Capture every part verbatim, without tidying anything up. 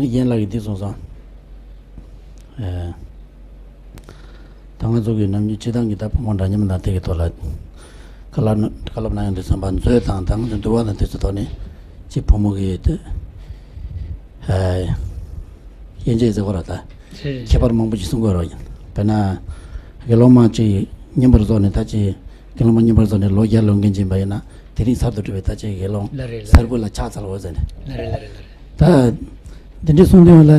རྒན་ལགས་ཀྱིས་འདི་གསུངས་སོང་། ཨེ། ད་ང་ཚོ་གི་ནམ་རྒྱུན་སྤྱི་བཏང་གི་ད་བུ་མོ་འདྲ་མཉམ་དང་དེ་གི་ཐོག་ལ་བཀའ་སློབ་བཀའ་སློབ་གནང་ཡོང་དུས་ཙམ་པ་མཛོད་དང་ད་ང་ཚོ་འདུལ་བ་དང་དེ་ཚོ་ཐོག་ནས་ཅིག་བུ་མོ་གི་དེ་ཨེ། དབྱེ་འབྱེད་ཟེར་བ་ར་ད་ཁྱད་པར་མང་པོ་ཅིག་གསུང་དགོས་རོགས་ཡིན། དཔེར་ན་དགེ་སློང་མ་ཅིག་རྙིང་པར་རྫོགས་ནས་ད་ཅིག་དགེ་སློང་མ་རྙིང་པར་རྫོགས་ནས་ལོ་བརྒྱ་ལོན་མཁན་ཅིག་ཡིན་པ་ཡིན་ན་དེ་རིང་གསར་དུ་གྲུབ་པའི་ད་ཅིག་དགེ་སློང་ལ་རེད་ལ་གསར་རེད་བུ་ལ་ཕྱག་འཚལ་ལོ་ཟེར་ནས། ལ་རེད་ལ་རེད་ལ་རེད། ད་འདི་འདྲའི་གསུང་དོན་ལ་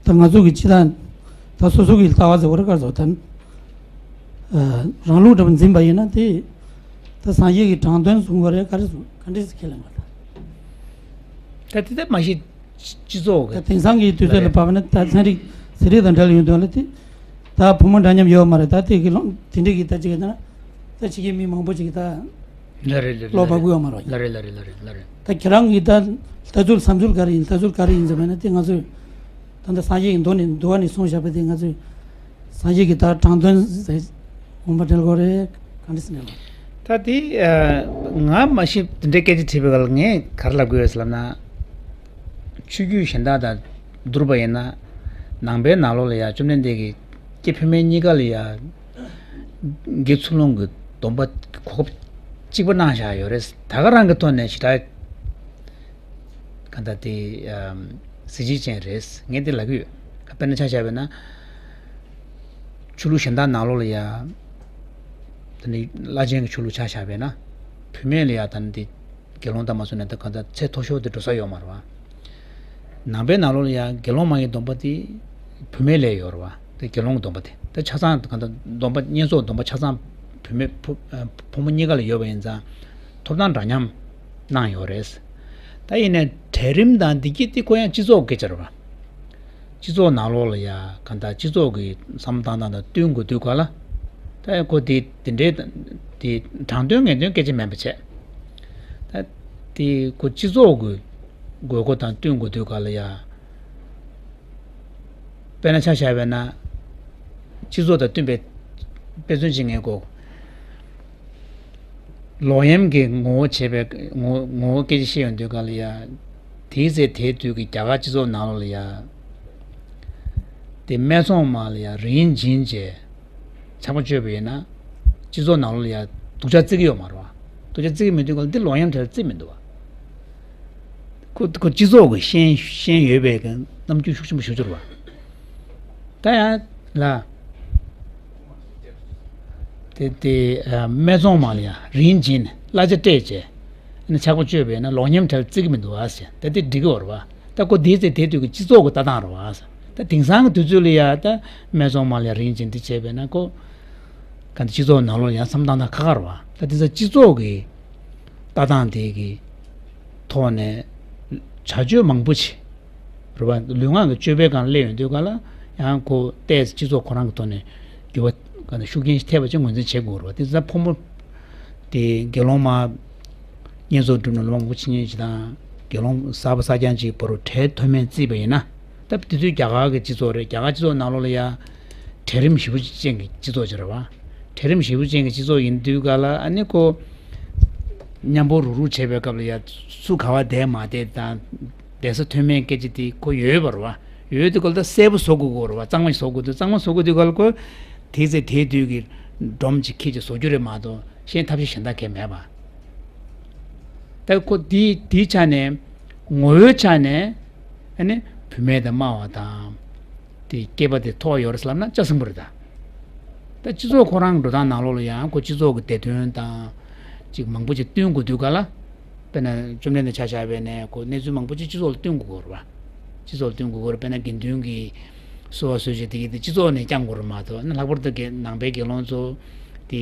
ད་ང་ཚོ་གི་སྤྱི་བཏང་ད་སོ་སོ་གི་ལྟ་བ་ཟེར་བ་རེད་ག་ཚོད་ད་རང་ལུགས་འདྲ་པོ་འཛིན་པ་ཡིན་ན་དེ་ད་སངས་རྒྱས་ཀྱི་དྲང་དོན་གསུང་དགོས་རེད་ག་རེ་གསུང་ག་འདྲས་སེ་ཁས་ལེན་པ་དང་། ད་དེ་ད་མ་གཞི་སྤྱི་ཚོགས་ཀྱི་ད་དེང་སང་གི་དུས་ཚོད་ལ་བབས་ན་ད་ཚན་རིག་ཚན་རིག་དང་འབྲེལ་ཡོད་དོན་ལ་དེ་ད་བུ་མོ་འདྲ་མཉམ་ཡོད་མ་རེད། ད་དེ་གི་ལོ་དེ་འདྲས་ཀྱི་ད་ཅིག་ཡིན་ན་ད་ཕྱི་རྒྱལ་མི་མང་པོ་ཅིག་ད་ལ་རེད་ལ་ལོ་བབས་ཀྱི་ཡོད་མ་རེད། ལ་རེད་ལ་རེད་ལ་རེད་ལ་རེད། ད་ཁྱེད་རང་གི་ད་ལྟ་ཚུལ་བསམ་ཚུལ་ག་རེ་ཡིན། ལྟ་ཚུལ་ག་རེ་ཡིན་ཟེར་བ་ན་དེ་ང་ཚོས་ད་ལྟ་སངས་རྒྱས་ཀྱི་མདོ་ནས་འདུལ་བ་ནས་གསུངས་བཞག་པ་དེ་ང་ཚོས་སངས་རྒྱས་ཀྱི་ད་དྲང་དོན་ཟེར་འོང་པ་འབྲེལ་དགོས་རེད་ག་འདྲས་སེ་ནས། ད་དེ་ང་མ་གཞི་དེ་འདྲའི་སྐད་ཆ་དྲིས་པའི་སྐབས་ལ་ངས་ག་རེ་ལབ་དགོས་ཡོད་ཟེར་ལབ་ན། ཆོས་བརྒྱུད་གཞན་དག་དང་བསྡུར་བ་ཡིན་ན། ནང་པའི་ནང་ལོགས་ལ་ཡང་བཅོམ་ལྡན་འདས་ཀྱིས་སྐྱེས་བུད་མེད་གཉིས་ཀ་ལ་ཡང་དགེ་ཚུལ་སློང་གི་སྡོམ་པ་གོ་སྐབས་གཅིག་པ་གནང་བཞག་ཡོད་རེད། ད་ག་རང་གི་ཐོག་ནས་ཞེ་དྲག་གང་ལྟར་དེ་གཟི་བརྗིད་ཅན་རེད། ངས་འདི་ལབ་ཀྱི་ཡོད། དཔེར་ན་ཆ་བཞག་པ་ཡིན་ན། ཆོས་ལུགས་གཞན་དག་ནང་ལོགས་ལ་ཡང་། དེ་ནི་བླ་ཆེན་གྱི་ཆོས་ལུགས་ཆ་བཞག་པ་ཡིན་ན། བུད་མེད་ལ་ཡང་ད་ནི་དེ་དགེ་སློང་དང་མ་སོང་ནས་ད་གང་ལྟར་ཚད་མཐོ་ཤོས་དེ་འགྲོ་ས་ཡོད་མ་རེད་བ། ནང་པའི་ནང་ལོགས་ལ་ཡང་དགེ་སློང་མ་ཡི་སྡོམ་པ་དེ་བུད་མེད་ལ་ཡོད་རེད་བ། དེ་དགེ་སློང་གི་སྡོམ་པ་དེ་ད་ཆ་ཚང་གང་ལྟར་སྡོམ་པ་བསྙེན་རྫོགས་སྡོམ་པ་ཆ་ཚང་བུད་མེད་ཕོ་ཕོ་མོ་གཉིས་ཀ་ལ་ཡོད་པ་ཡིན་ཙང་ཐོབ་ཐང་འདྲ་མཉམ་གནང་ཡོད་རེད། ད་ཡིན་ནའི་གྲལ་རིམ་དང་འདི་གྱིས་དེ་ཁོ་ཡང་སྤྱི་ཚོགས་སྐད་ཆ་རེད་བ། སྤྱི་ཚོགས་ནང་ལོགས་ལ་ཡ་གང་ལྟར་སྤྱི་ཚོགས་ཀྱི་བསམ་བློ་བཏང་སྟངས་དང་བསྟུན་དགོས་དུས་ག་ལ། ད་ཁོ་དེ་དེ་འདྲའི་དེ་དྲང་དོན་ངེས་དོན་སྐད་ཆ་མིན་པ་བྱས། ད་དེ་ཁོ་སྤྱི་ཚོགས་ཀྱི་དགོས་མཁོ་དང་བསྟུན་དགོས་དུས་ག་ལ་ཡ། དཔེར་ན་ཆ་བཞག་པ་ན། སྤྱི་ཚོགས་དང་བསྟུན་པའི་དཔེ་མཚོན་ཅིག་ངས་གོ། ལོག་གཡེམ་གྱི་ངོ་བོ་བྱས་པའི་ངོ་ངོ་བོ་སྐད་ཆ་བཤད་ཡོང་དུས་ག་ལ་ཡ། དེའི་ཚེ་དེའི་དུས་ཀྱི་རྒྱ་གར་སྤྱི་ཚོགས་ནང་ལོགས་ལ་ཡ། དེ་སྨད་འཚོང་མ་ལ་ཡ་རིན་བྱིན་བྱས། ཕྱག་མ་བཅོས་པ་ཡིན་ན། སྤྱི་ཚོགས་ནང་ལོགས་ལ་ཡ་སྡུག་ཅག་བརྩི་གི་ཡོད་མ་རེད་བ། སྡུག་ཅག་བརྩི་གི་མི་འདུག་ག་ལ་འདི་ལོག་གཡེམ་དེ་ལ་བརྩི་མི་འདུག་བ། ཁོ་ཁོ་སྤྱི་ཚོགས་ཀྱི་ཤེས་ཤེས་ཡོད་པའི་གི་རྣམ་འགྱུར་ཤུགས་ཆེན་པོ་ཞིག་འགྱུར་བ། ད་ཡང་ལ། དེ་དེ་ཨ་སྨད་འཚོང་མ་ལ་ཡང་རིན་བྱིན་གླ་ཆ་སྤྲད་བྱས། ཨ་ནི་ཕྱག་པ་བཅོས་པས་ན་ལོག་གཡེམ་བྲལ་བརྩི་གི་མི་འདུག་ཨ་ཟེར། ད་དེ་འགྲིག་གི་ཡོད་རེད་བ། ད་ཁོ་དེའི་ཚེ་དེ་དུས་ཀྱི་སྤྱི་ཚོགས་ཀྱི་ལྟ་སྟངས་རེད་བ་ཟེར། ད་དེང་སང་གི་དུས་ཚོད་ལ་ཡང་ད་སྨད་འཚོང་མ་ལ་ཡང་རིན་བྱིན་དེ་བྱས་པས་ན་ཁོ། ག་འདི་སྤྱི་ཚོགས་ནང་ལོགས་ཡང་བསམ་སྟངས་དང་ཁ་ཁ་རེད་བ། ད་དེ་ཚོ་སྤྱི་ཚོགས་ཀྱི་ལྟ་སྟངས་དེ་གི་ཐོག་ནས་བྱ་སྤྱོད་མང་པོ་ཅིག་རེད་བ། ལུས་ངག་གི་སྤྱོད་པའི་སྒང་སླེབས་ཡོང་དུས་ག་ལ་ཡང་ཁོ་ཏོག་ཙམ་སྤྱི་ཚོགས་ཁོ་རང་གི་ཐོག་ནས་འགྱུར་བ་ག་འདི་ཤུགས་རྐྱེན་ཞིག་ཐེབས་པ་ཅིག་ངོས་འཛིན་བྱེད་དགོས་རེད་བ། དེ་ཚོ་ཕོ་མོ་དེ་དགེ་སློང་མ་བསྙེན་རྫོགས་སྒྲུབ་ནས་ལོ་མང་པོ་ཕྱིན་མཁན་ཅིག་དང་དགེ་སློང་གསར་པ་གསར་རྐྱང་ཅིག་བར་དུ་གྲལ་མཐོ་དམན་བརྩིས་པ་ཡིན་ན། ད་དེ་དུས་རྒྱ་གར་གྱི་སྤྱི་ཚོགས་རེད། རྒྱ་གར་སྤྱི་ཚོགས་ནང་ལོགས་ལ་ཡ་གྲལ་རིམ་ཞེ་པོ་ཅན་གྱི་སྤྱི་ཚོགས་ཅིག་རེད་བ། གྲལ་རིམ་ཞེ་པོ་ཅན་གྱི་སྤྱི་ཚོགས་ཡིན་དུས་ག་ལ་ཨ་ནི་ཁོ་མཉམ་པོ་རུག་རུག་བྱེད་པའི་སྐབས་ལ་ཡ་སུ་ག་བ་བསྡད་མ་བསྡད་དང་བསྡད་ས་མཐོ་དམན་སྐད་ཆ་དེ་ཁོ་ཡོད་པ་རེད་བ། ཡོད་དུས་ག་ལ་ད་གསལ་པོ་བཟོ་དགོས་ཀྱི་རེད་བ། གཙང་མ་ཞིག་བཟོ་དགོས་དུས་གཙང་མ་བཟོ་དགོས་དུས་ག་ལ་ཁོ་དེའི་ཚེ་དེའི་དུས་ཀྱི་སྒྲོམ་ཅིག་ཁྱེར་ཅིག་བཟོ་རྒྱུ་རེད་མ་གཏོགས། གཞན་ཐབས་ཤེས་གཞན་དག་གང་མེད་པ། ད་ཁོ་དེའི་དེའི་ཆ་ནས་ངོ་བོའི་ཆ་ནས་ཨ་ནི་བུད་མེད་དང་དམའ་བ་དང་དེ་སྐྱེས་པ་དེ་མཐོ་བ་ཡོད་རེད་ཟེར་ལབ་ན་ཆ་ཚང་པོ་རེད་ད། ད་སྤྱི་ཚོགས་ཁོ་རང་འགྲོ་སྟངས་ནང་ལོགས་ལ་ཡང་ཁོ་སྤྱི་ཚོགས་ཀྱི་བདེ་དོན་དང་ཅིག་མང་པོ་ཅིག་བསྟུན་དགོས་དུས་ག་ལ། དཔེར་ན་བཅོམ་ལྡན་འདས་ཆ་བཞག་པ་ཡིན་ན་ཁོ་གནས་ཚུལ་མང་པོ་ཅིག་སྤྱི་ཚོགས་ལ་བསྟུན་དགོས་ཀྱི་རེད་བ། སྤྱི་ཚོགས་ལ་བསྟུན་དགོས་ཀྱི་རེད། དཔེར་ན་དགེ་འདུན་གྱི་གསོལ་བ་གསོལ་མཆོད་དེ་གི་དེ་སྤྱི་ཚོགས་ནས་བསྐྱང་དགོས་རེད་མ་གཏོགས། ཨ་ནི་ལྷག་པར་དུ་དགེ་ནང་པའི་དགེ་སློང་ཚོ་དེ་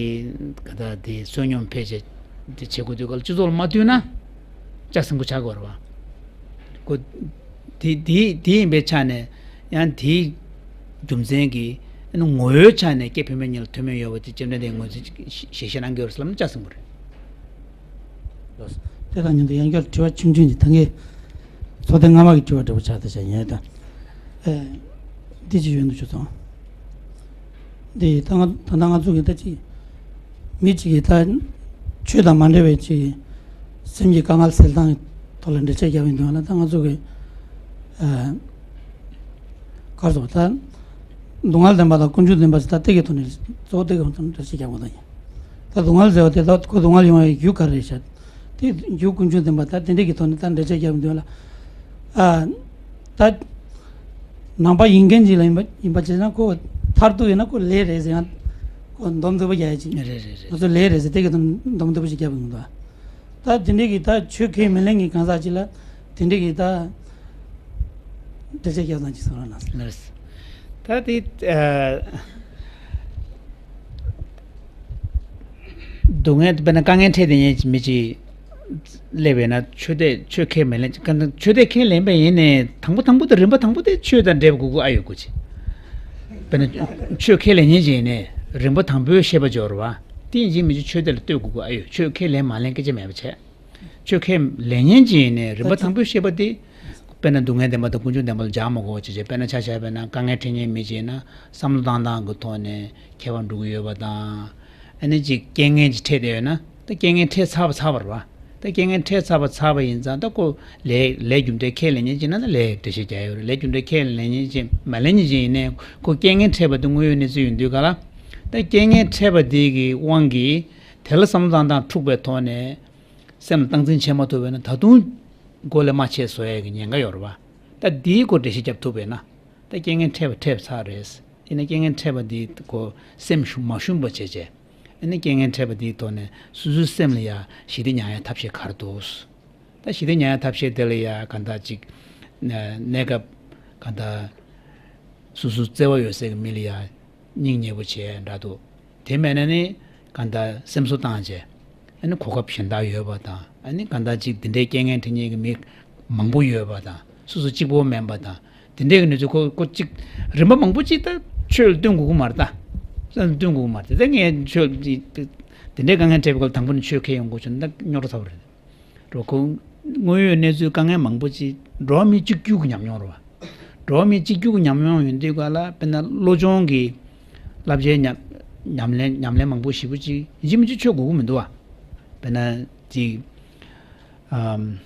ག་ད་དེ་བསོད་སྙོམས་ཕལ་ཆེར་དེ་བྱེད་དགོས་དུས་ག་ལ་སྤྱི་ཚོགས་ལ་མ་བསྟུན་ན་ལྕགས་སྲིན་པོ་ཆགས་ཀྱི་ཡོད་རེད་བ། ཁོ་དེ་དེ་དེ་ཡིན་པའི་ཆ་ནས་ཡང་དེའི་རྒྱུ་མཚན་གྱིས་ཨ་ནི་ངོ་བོའི་ཆ་ནས་སྐྱེས་བུད་མེད་གཉིས་ལ་མཐོ་དམན་ཡོད་པ་དེ་བཅོམ་ལྡན་འདས་ངོས་འཛིན་ཞལ་བཞེས་གནང་གི་ཡོད་རེད་ཟེར་ལབ་ན་ལྕགས་སྲིན་པོ་རེད། ལགས་སོ། དེ་དང་མཉམ་དུ་ཡང་བསྐྱར་དྲི་བ་ཆུང་ཆུང་ཅིག་ད་ངས་ཚོགས་ཐེངས་སྔ་མ་གི་དྲི་བ་འདྲ་པོ་ཆགས་བསྡད་བྱས་ཉན་དང་། ཨེ། འདི་ཅིག་ཡོད་འདུག་ཆུ་ཚང་། འདི་ད་ང་ད་ལྟ་ང་ཚོ་གི་ད་ཅིག་མི་གཅིག་གིས་ད་ཆོས་དང་མ་འབྲེལ་བའི་ཅིག་སེམས་ཀྱི་དཀའ་ངལ་སེལ་སྟངས་ཐོག་ལ་འགྲེལ་བཤད་རྒྱག་པའི་དོན་ལ་ད་ང་ཚོ་གི་ ཨ། ག་རེ་ཟེར་བ་ད། སྡུག་བསྔལ་བདེན་པ་དང་ཀུན་འབྱུང་བདེན་པ་ཟེར་ད་སྟེ་གི་ཐོག་ནས་གཙོ་བོ་སྟེ་གི་ཐོག་ནས་འགྲེལ་བཤད་རྒྱག་དགོས་ད་ཡིན། ད་སྡུག་བསྔལ་ཟེར་བ་དེ་ད་ཁོ་སྡུག་བསྔལ་ཡོང་བའི་རྒྱུ་ག་རེ་རེད་ཤག་དེ་རྒྱུ་ཀུན་འབྱུང་བདེན་པ་ད་དེ་འདྲ་གི་ཐོག་ནས་ད་འགྲེལ་བཤད་རྒྱག་མི་འདུག་ལ། ཨ། ད། ནང་པ་ཡིན་མཁན་ཅིག་ལ་ཡིན་པ་ཡིན་པ་བྱས་ན་ཁོ་མཐར་ཐུག་ཡིན་ན་ཁོ་ལས་རེད་ཟེར་ཡང་ཁོ་འདོམས་ཐུབ་པ་རྒྱག་ཡ་ཅིག་རེད་རེད་རེད། ང་ཚོ་ལས་རེད་ཟེར་དེ་གི་འདོམས་ཐུབ་པ་ཞིག་རྒྱབ་ཡོང་འདུག་ད་དེ་འདྲ་གི་ད་ཆོས་ཁས་མི་ལེན་གི་གང་ཟག་ཅིག་ལ་དེ་འདྲ་གི་ད་འགྲེལ་བཤད་རྒྱག་སྟངས་ཅིག་གསུང་རོགས་གནང་ཟེར། ལགས། ད་དེ་ཨ། སྡུག་བསྔལ་དཔེར་ན་དཀའ་ངལ་འཕྲད་བསྡད་མཁན་མི་ཅིག་སླེབས་པས་ན་ཆོས་དད་ཆོས་ཁས་མི་ལེན་ཆོས་དད་ཁས་ལེན་པ་ཡིན་ནའི་དང་པོ་དང་པོ་དེ་རིམ་པ་དང་པོ་དེ་ཆོས་དང་འབྲེལ་བ་དགོས་ཀྱི་ཨ་ཡོད་དགོས་ཀྱི། དཔེར་ན་ཆོས་ཁས་ལེན་མཁན་ཅིག་ཡིན་ནའི་རིམ་པ་དང་པོའི་བཤད་པ་སྦྱོར་བ་དེ་ཡིན་གཅིག་མིན་གཅིག་ཆོས་དད་ལ་ལྟོས་དགོས་ཀྱི་ཨ་ཡོད། ཆོས་ཁས་ལེན་མ་ལེན་སྐད་ཆ་མེད་པ་བྱས། ཆོས་ཁས་ལེན་མཁན་ཅིག་ཡིན་ནའི་རིམ་པ་དང་པོའི་བཤད་པ་དེ། དཔེར་ན་སྡུག་བསྔལ་བདེན་པ་དང་ཀུན་འབྱུང་བདེན་པ་ལ་སྦྱར་མ་དགོས་པ་བྱས་བྱས་དཔེར་ན་ཆ་བཞག་པ་ཡིན་ན་དཀའ་ངལ་འཕྲད་མཁན་མི་ཅིག་ཡིན་ན་བསམ་བློ་བཏང་སྟངས་ཀྱི་ཐོག་ནས་ཁྱད་པར་འགྲོ་གི་ཡོད་པ་དང་། ཨ་ནི་ཅིག་རྐྱེན་ངན་ཅིག་འཕྲད་བསྡད་ཡོད་ན་ད་རྐྱེན་ངན་འཕྲད་ཚར་བ་ཚར་བ་རེད་བ། ད་རྐྱེན་ངན་འཕྲད་ཚར་བ་ཚར་བ་ཡིན་ཙང་ད་ཁོ་ལས་ལས་རྒྱུ་འབྲས་ཁས་ལེན་མཁན་ཅིག་ཡིན་ན་ད་ལས་འགྲེལ་བཤད་རྒྱག་ཡོད་རེད། ལས་རྒྱུ་འབྲས་ཁས་ལེན་མཁན་ཅིག་མ་ལེན་མཁན་ཅིག་ཡིན་ནའི་ཁོ་རྐྱེན་ངན་འཕྲད་པ་དེ་དངོས་ཡོད་གནས་ཚུལ་ཡིན་དུས་ག་ལ། ད་རྐྱེན་ངན་འཕྲད་པ་དེ་གི་དབང་གིས་དེ་ལ་བསམ་བློ་བཏང་སྟངས་འཁྲུགས་པའི་ཐོག་ནས། སེམས་ལ་སྟངས་འཛིན་བྱེད་མ་ཐུབ་པས་ན་ད་དུང་མགོ་ལས་རྨ་ཆད་བཟོ་ཡས་ཀྱི་ཉེན་ཁ་ཡོད་རེད་བ། ད་འདིའི་སྐོར་འགྲེལ་བཤད་རྒྱབ་ཐུབ་པས་ན། ད་རྐྱེན་ངན་འཕྲད་པ་འཕྲད་ཚར་རེད། ཡིན་ན་རྐྱེན་ངན་འཕྲད་པ་འདིའི་སྐོར་སེམས་ཞུམ་མ་ཞུམ་པ་བྱས་བྱས། ཡིན་ན་རྐྱེན་ངན་འཕྲད་པ་འདིའི་ཐོག་ནས་སོ་སོའི་སེམས་ལ་ཡ་ཞི་བདེ་ཉར་ཡ་ཐབས་ཤེས་ག་རེ་འདུག་ད་ཞི་བདེ་ཉར་ཡ་ཐབས་ཤེས་དེ་ལ་ཡ་ག་འདྲ་ཅིག་གནས་སྐབས་ག་འདྲ་སོ་སོ་བརྩེ་བ་ཡོད་སའི་མི་ལ་ཡ་སྙིང་ཉེ་པོ་བྱས་འདྲ་འདུག་དེ་མེད་ན་ནི་གང་ལྟར་སེམས་གསོ་བཏང་བྱས། ཨ་ནི་གོ་སྐབས་གཞན་དག་ཡོད་པ་དང་། ཨ་ནི་གང་ལྟར་ཅིག་འདི་འདྲའི་རྐྱེན་ངན་འཕྲད་མཁན་གྱི་མི་མང་པོ་ཡོད་པ་དང་། སོ་སོ་གཅིག་པོ་མིན་པ་དང་། འདི་འདྲའི་གི་གནས་ཚུལ་ཁོ་ཁོ་གཅིག་རིམ་པ་མང་པོ་ཅིག་ད་ཆོས་ལ་བསྟུན་དགོས་ཀྱི་མ་རེད་ད། སེམས་ལ་བསྟུན་དགོས་ཀྱི་མ་རེད་དེ། ད་ངས་ཆོས་འདི་འདྲའི་དཀའ་ངལ་འཕྲད་པའི་སྐབས་དང་པོ་ནས་ཆོས་ཁས་ཡོང་དགོས་བྱུང་ན་ད་རྙོག་དྲ་ཚ་པོ་རེད། འགྲོ་ཁོ་དངོས་ཡོད་གནས་ཚུལ་དཀའ་ངལ་མང་པོ་ཅིག་འགྲོ་བ་མི་གཅིག་གྱུར་གྱི་ཉམས་མྱོང་རེད་བ། འགྲོ་བ་མི་གཅིག་གྱུར་གྱི་ཉམས་མྱོང་ཡོང་དུས་ག་ལ་དཔེར་ན་བློ་སྦྱོང་གི་བསླབ་བྱའི་ཉམས་ཉམས་ལེན་ཉམས་ལེན་མང་པོ་ཞེ་པོ་ཅིག་ཡིན་གཅིག་མིན་གཅིག་ཆོས་དགོས་ཀྱི་མི་འདུག་བ། དཔེར་ན་ཅིག་ཨམ།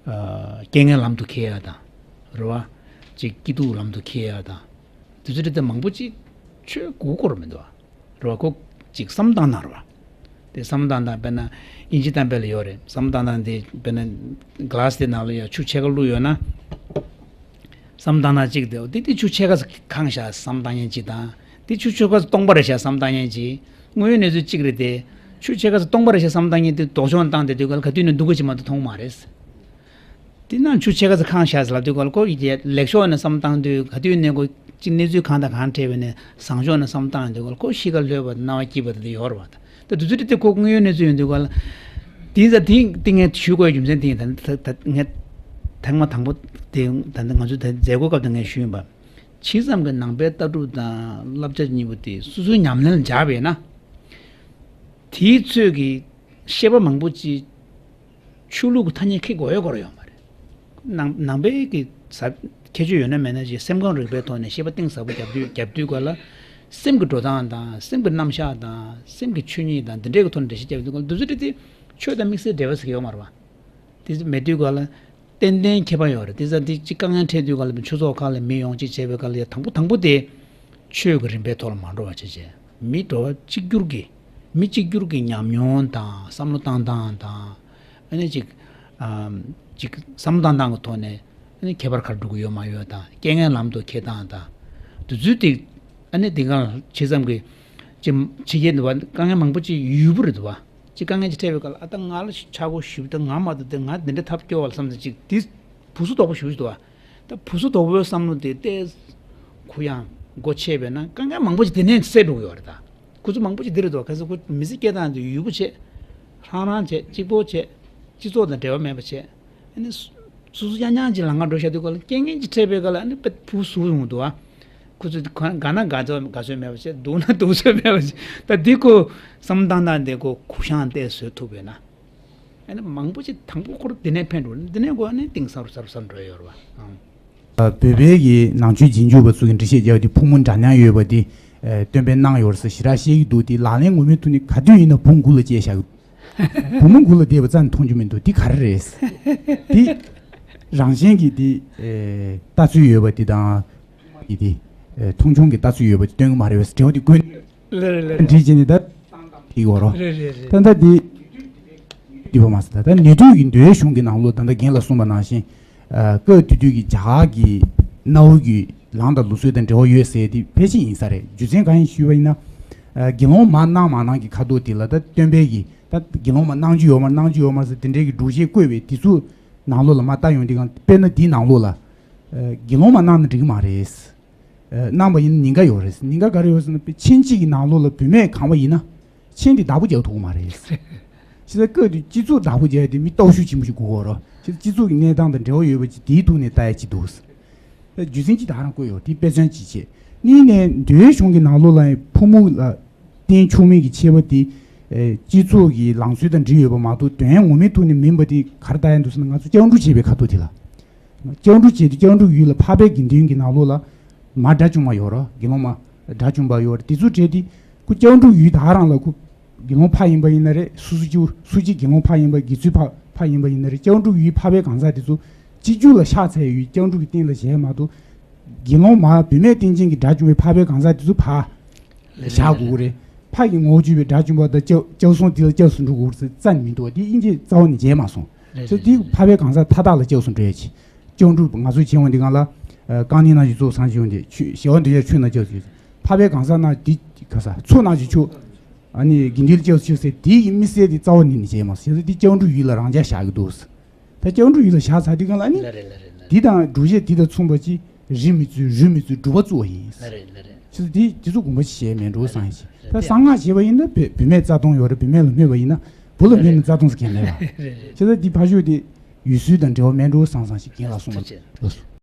ཨ། རྐྱེན་ངན་ལམ་དུ་ཁྱེར་ཡ་དང་། རེད་བ། ཅིག་སྐྱིད་སྡུག་ལམ་དུ་ཁྱེར་ཡ་དང་། དེ་ཚོ་དེ་ལྟར་མང་པོ་ཅིག་ཆོས་དགོས་ཀྱི་རེད་མི་འདུག་བ། རེད་བ། ཁོ་ཅིག་བསམ་བཏང་ན་རེད་བ། དེ་བསམ་བཏང་ན་དཔེར་ན་དབྱིན་ཇི་གཏམ་དཔེ་ལ་ཡོད་རེད། བསམ་བཏང་ན་དེ་དཔེར་ན་ག་ལ་སི་དེ་ནང་ལ་ཡ་ཆུ་ཕྱེད་ཀ་བླུགས་ཡོད་ན། བསམ་བཏང་ན་གཅིག་དེ་འདི་དེ་ཆུ་ཕྱེད་ཀ་ཙམ་གང་བཞག་བསམ་བཏང་མཁན་གཅིག་དང་། དེ་ཆུ་ཕྱེད་ཀ་ཙམ་སྟོང་པ་རེད་བཞག་བསམ་བཏང་མཁན་གཅིག་དངོས་ཡོད་གནས་ཚུལ་གཅིག་རེད་དེ། ཆུ་ཕྱེད་ཀ་ཙམ་སྟོང་པ་རེད་བཞག་བསམ་བཏང་མཁན་དེ་ལྡོག་ཕྱོགས་བཏང་དེ་དུས་ག་ལ་ག་དུས་ནས་སྡུག་ག་ཅིག་མ་གཏོགས་མཐོང་མ་རེད། དེ་ན་ཆུ་ཕྱེད་ཀ་ཙམ་གང་བཞག་ཟེར་ལབ་དུས་ག་ལ་ཁོ་ཡི་གེ་ལེགས་ཕྱོགས་ནས་བསམ་བཏང་དུས་ག་དུས་ནས་ཁོ་གཅིག་གནས་ཚུལ་གང་དང་གང་འཕྲད་པ་ནས་བཟང་ཕྱོགས་ནས་བསམ་བཏང་དུས་ག་ལ་ཁོ་གཤིས་ཀ་ལྷོད་པ་དང་སྣང་བ་སྐྱིད་པ་དེ་ཡོད་རེད་བ། ད་དུས་ཚོད་དེ་ཁོ་དངོས་ཡོད་གནས་ཚུལ་ཡོང་དུས་ག་ལ། དེ་ཡིན་ཙང་དེ་དེ་ངས་ཞུ་དགོས་ཡ་རྒྱུ་མཚན་དེ་ཡིན། ད་ད་ད་ངས་ཐེངས་མ་དང་པོ་དེ་ད་ད་ང་ཚོ་ད་མཛད་སྒོ་སྐབས་དུ་ངས་ཞུས་ཡིན་པ། ཇི་ཙམ་གྱི་ནང་པའི་ལྟ་གྲུབ་དང་བསླབ་བྱ་གཉིས་པོ་དེ་སོ་སོའི་ཉམས་ལེན་ལ་སྦྱར་བས་ན། དེའི་ཚོད་ཀྱི་བཤད་པ་མང་པོ་ཅིག་ཆོས་ལུགས་ཀྱི་ཐ་སྙད་ཁྱེར་དགོས་ཡ་སྐོར་ཡོད་མ་རེད། ནང་ནང་པའི་གི་ཟབ་ཁྱད་ཆོས་ཡོད་ན་མེད་ན་ཅིག་སེམས་ཁམས་རིག་པའི་ཐོག་ནས་བཤད་པ་གཏིང་ཟབ་པོ་རྒྱབ་དུས་རྒྱབ་དུས་ག་ལ། སེམས་ཀྱི་འགྲོ་སྟངས་དང་སེམས་ཀྱི་རྣམ་གཞག་དང་སེམས་ཀྱི་ཆོས་ཉིད་དང་འདི་འདྲའི་གི་ཐོག་ནས་འགྲེལ་བཤད་རྒྱབ་དུས་ག་ལ་དུས་ཚོད་དེ་དེ་ཆོས་དང་དམིགས་བསལ་འབྲེལ་བ་ཟེར་གྱི་ཡོད་མ་རེད་བ། དེ་མེད་དུས་ག་ལ། ཏན་ཏན་ཁྱད་པར་ཡོད་རེད། དེ་ཙང་དེ་གཅིག་དཀའ་ངལ་འཕྲད་དུས་ག་ལ་ཆོས་ཚོགས་ཁག་ལ་མི་ཡོང་གཅིག་བྱས་པའི་སྐབས་ལ་ཡ་དང་པོ་དང་པོ་དེ་ཆོས་ཀྱི་རིམ་པའི་ཐོག་ལ་མ་འགྲོ་བ་བྱས་བྱས་མི་འགྲོ་བ་གཅིག་གྱུར་གྱི་མི་གཅིག་གྱུར་གྱི་ཉམས་མྱོང་དང་བསམ་བློ་བཏང་སྟངས་དང་ཨ་ནི་ཅིག་ཨམ་ཅིག་བསམ་བློ་བཏང་སྟངས་ཀྱི་ཐོག་ནས་ཨ་ནི་ཁྱད་པར་ག་རེ་འགྲོ་གི་ཡོད་མ་ཡོད་དང་རྐྱེན་ངན་ལམ་དུ་འཁྱེར་སྟངས་དང་དུས་ཚོད་དེ་ཨ་ནི་དེ་ག་ཇི་ཙམ་གྱི་ཅི་ཕྱི་རྒྱལ་འདུག་བ་དཀའ་ངལ་མང་པོ་ཅིག་ཡོད་པ་རེད་འདུག་བ། ཅིག་དཀའ་ངལ་ཅིག་འཕྲད་པའི་སྐབས་ལ་ཨ་ད་ང་ལ་ཆག་སྒོ་ཞེ་པོ་ད་ང་མ་གཏོགས་དེ་ང་འདི་འདྲ་ཐབས་སྐྱོ་བ་ལ་བསམ་ཚེ་ཅིག་དེ་བུ་སུ་དོག་པོ་ཞེ་པོ་ཞིག་འདུག་བ། ད་བུ་སུ་དོག་པོའི་བསམ་བློ་དེ་ཏོག་ཙམ་གུ་ཡངས་སྒོ་ཕྱེ་བས་ན་དཀའ་ངལ་མང་པོ་ཅིག་དེ་ནས་སེལ་འགྲོ་གི་ཡོད་རེད་ད། ཁོ་ཚོ་མང་པོ་ཅིག་འདི་རེད་འདུག་བ། གལ་སྲིད་ཁོ་མི་ཚེ་སྐྱེལ་སྟངས་དེ་ཡུལ་པོ་བྱས། ཧྲང་ཧྲང་བྱས་གཅིག་པོ་བྱས། སྤྱི་ཚོགས་དང་འབྲེལ་བ་མེད་པ་བྱས། ཨ་ནི་སོ་སོ་སོ་རྐྱང་རྐྱང་ཅིག་ལམ་ཁ་འགྲོ་བཞག་དུས་སྐབས་ལ་རྐྱེན་ངན་ཅིག་འཕྲད་པའི་སྐབས་ལ་ཨ་ནི་དཔེ་བུ་ཟུག་ཡོང་འདུག་ཨ། ཁོ་ཚོ་དགའ་ན་དགའ་ཚོད་དགའ་ཚོད་མེད་པ་བྱས། སྡུག་ན་སྡུག་ཚོད་མེད་པ་བྱས། ད་འདི་ཁོ་བསམ་བཏང་སྟངས་འདི་ཁོ་གུ་ཡངས་ཏོག་ཙམ་བཟོ་ཐུབ་པས་ན། ཨ་ནི་མང་པོ་ཅིག་དང་པོ་ཁོ་རང་འདི་ནས་ཕན་འགྲོ། འདི་ནས་ཁོ་ཨ་ནི་གཏིང་ཟབ་རུ་ཟབ་རུ་ཟབ་འགྲོ་ཡོད་རེད་བ། ཨང་། ཨ། བོད་པའི་གི་ནང་ཆོས་རྗེས་འཇུག་པ་ཚོ་གི་འགྲེལ་བཤད་རྒྱག་དུས་ཕུང་པོ་འདྲ་མཉམ་ཡོད་པ་འདི་ཨ་སྟོན་པའི་གནང་ཡོད་རེད་ཟེར་ཞེ་དྲག་བཤད་ཀྱི་འདུག་དེ་ལག་ལེན་ངོ་མའི་ཐོག་ནས་ག་དུས་ཡིན་ན་བུ་མོ་མགུ་ལ་བཅད་བཞག་བུ་མོ་མགུ་ལ་བསྡད་པ་རྩ་ནས་མཐོང་རྒྱུ་མི་འདུག་འདི་ག་རེ་རེད། འདི་ རང་བཞིན་གྱི་དེ་ཨེ་ལྟ་ཚུལ་ཡོད་པ་དེ་དང་། གི་དེ་ཨེ་མཐོང་ཆུང་གི་ལྟ་ཚུལ་ཡོད་པ་དེ་སྟོན་གྱི་མ་རེད་བས། དྲི་བ་དེ་བཀོད་ལེ་རེད་ལེ་རེད། འདྲི་བྱས་ནས་ད་དེ་གོ་རོ། རེད་རེད་རེད། ད་ལྟ་དེ་འདི་པ་མ་ཟད། ད་ལྟ་ནུས་མཐུ་གི་འདུལ་བའི་གཞུང་གི་ནང་ལོགས་ད་ལྟ་རྒན་ལགས་གསུངས་པ་ནང་བཞིན། ཨ་སྐབས་དེ་དུས་ཀྱི་རྒྱ་གར་གྱི་གནའ་བོ་གི་ལངས་དང་ལུགས་སྲོལ་དང་འབྲེལ་བ་ཡོད་ཟེར་དེ་ཕལ་ཆེར་ཡིན་ས་རེད། རྒྱུ་མཚན་གང་ཡིན་ཞུས་པ་ཡིན་ན། ཨ་དགེ་སློང་མ་གནང་མ་གནང་གི་ཁ་ཐོག་དེ་ལ་ད་སྟོན་པའི་གི་ད་དགེ་སློང་མ་གནང་རྒྱུ་ཡོད་མ་གནང་རྒྱུ་ཡོད་མ་ཟེར་དེ་འདྲའི་གི་སྒྲུབ་བྱེད་བཀོད་པའི་དེ་ཚོ་ནང་ལོགས་ལ་མ་ལྟ་ཡོང་དུས་གང་དཔེར་ན་འདིའི་ནང་ལོགས་ལ། ཨ་དགེ་སློང་མ་གནང་ན་འགྲིག་གི་མ་རེད། ཨ་གནང་བ་ཡིན་ན་ཉེན་ཁ་ཡོད་རེད། ཉེན་ཁ་ག་རེ་ཡོད་ཟེར་ན། ཆིངས་གཅིག་གི་ནང་ལོགས་ལ་བུད་མེད་གང་བ་ཡིན་ན་ཆིངས་དེ་བདག་པོ་རྒྱག་ཐུབ་ཀྱི་མ་རེད། ཕྱི་ཟླ་སྐབས་དེ་སྤྱི་ཚོགས་བདག་པོ་རྒྱག་ཡ་དེ་མི་སྟོབས་ཤུགས་ཆེན་པོ་ཞིག་དགོས་ཀྱི་རེད། ཕྱི་ཟླ་སྤྱི་ཚོགས་ཀྱི་གནས་སྟངས་དང་འབྲེལ་བ་ཡོད་པ་ཅིག་དེའི་ཐོག་ནས་ལྟ་ཡ་ཅིག་འདུག་རྒྱུ་མཚན་ཅིག་ད་རང་བཀོད་ཡོད། དེ་དཔེ་མཚོན་ཅིག་བྱས། གཉིས་ནས་འདུལ་བའི་གཞུང་གི་ནང་ལོགས་ལ་ཕོ་མོ་ལ་བརྟེན་ཆོག་མིན་གྱི་ཆད་པ་དེ། ཨེ་སྤྱི་ཚོགས་ཀྱི་ལངས་ཚུལ་དང་འབྲེལ་ཡོད་པ་མ་གཏོགས་དོན་ངོ་མའི་ཐོག་ནས་མིན་པ་དེ་ག་རེ་ལྟ་ཡ་འདུག་ཟེར་ན། ང་ཚོ་སྐྱབས་འགྲོ་བྱེད་པའི་ཁ་ཐོག་དེ་ལ། སྐྱབས་འགྲོ་བྱེད་དུས་སྐྱབས་འགྲོ་ཡུལ་ལ་འཕགས་པའི་དགེ་འདུན་གྱི་ནང་ལོགས་ལ་མ་དགྲ་བཅོམ་པ་ཡོད་རེད། དགེ་སློང་མ་དགྲ་བཅོམ་པ་ཡོད་རེད། དེ་ཚོ་བྲལ་ཏེ་ཁོ་སྐྱབས་འགྲོ་ཡུལ་ད་ག་རང་ལ་ཁོ་དགེ་སློང་ཕ་ཡིན་པ་ཡིན་ན་རེད། སུ་སུ་ཅིའུ་སུ་ཅིའི་དགེ་སློང་ཕ་ཡིན་པ། དགེ་ཚུལ་ཕ་ཕ་ཡིན་པ་ཡིན་ན་རེད། སྐྱབས་འགྲོ་ཡུལ་འཕགས་པའི་གང་ཟག་དེ་ཚོ་སྤྱི་རྒྱུ་ལ་ཤག་ཚ་ཡི་ཡུལ་སྐྱབས་འགྲོ་གི་རྟེན་ལ་བཞེས་མ་གཏོགས། དགེ་སློང་མ་བུད་མེད་རྟེན་ཅན་གྱི་དགྲ་བཅོམ་པའི་འཕགས་པའི་གང་ཟག་དེ་ཚོ་ཕ་བཞག་དགོས་རེད། ཕ་གི་ངོ་བོ་བཅོས་པའི་དགྲ་བཅོམ་པ་དང་སྐྱབས་སྐྱབས་སོང་དེ་ལ་སྐྱབས་སུ་འགྲོ་དགོས་རེད་ཟེར་རྩ་ནས་མི་འདུག་བ། དེ་དབྱིན་ཇིས་རྩ་བ་ནས་བརྗེད་མ་སོང་། རེད། ཚེ་རེད། འདི་རེད། འཕགས་པའི་གང་ཟག་མཐའ་དག་ལ་སྐྱབས་སུ་འགྲོ་ཡ་ཆེ། སྐྱབས་འགྲོ་ང་ཚོ་བྱེད་འོང་དེ་གང་ལ། ཨ་རྐང་གཉིས་སྣང་བཞི་ཚོགས་བསགས་བྱེད་འོང་དེ་ཆོས་ཞི་བ་འདོད་ཆགས་ཆོས་རྣམས་སྐྱབས་སུ་མཆི། འཕགས་པའི་གང་ཟག་རྣམས་འདི་ག་ས་ཚོགས་རྣམས་ཀྱི་མཆོག་ཨ་ནི་དགེ་འདུན་ལ་སྐྱབས་སུ་མཆི་ཟེར་དེ་ཡི་དམིགས་བསལ་དེ་རྩ་བ་ནས་ནི་བྱེད་མ་སོང་། བྱས་ཙང་འདི་སྐྱབས་འགྲོ་ཡུལ་ལ་རང་འཇགས་བཞག་གི་འདུག་ད་སྐྱབས་འགྲོ་ཡུལ་ལ་བཞག་ཚར་དུས་གང་ལ་ཨ་ནི། ལ་རེད་ལ་རེད་ལ་རེད། འདི་དང་སྒྲུབ་བྱེད་འདི་དང་མཚུངས་པ་ཅིག་རིགས་མི་བརྩི་རུས་མི་བརྩི་སྒྲུབ་པ་བརྩི་བ་ཡིན། ལ་རེད་ལ་རེད། བྱས་ཙང་འདི་འདི་ཚོ་དགོངས་པ་ཞིག་བཞེས་མེད་འགྲོ་བསམ་ཡིན། ད་གསང་སྔགས་བྱས་པ་ཡིན་ན་བུ་བུད་མེད་རྩ་སྟོང་ཡོད་རེད། བུད་མེད་ལ་སྨོད་པ་ཡིན་ན་བུ་ལ་སྨོད་ན་རྩ་སྟོང་ཟེར་མཁན་མེད་པ། རེད་རེད་རེད། བྱས་ཙང་འདི་ཕ་ཤུལ་དེ། ཡུལ་སྲོལ་དང་འབྲེལ་བ་མེད་འགྲོ་བསམ་བསམ་ཞིག་རྒན་ལགས་གསུངས་པ་ཐུགས་རྗེ་ཆེ། ལགས་སོ།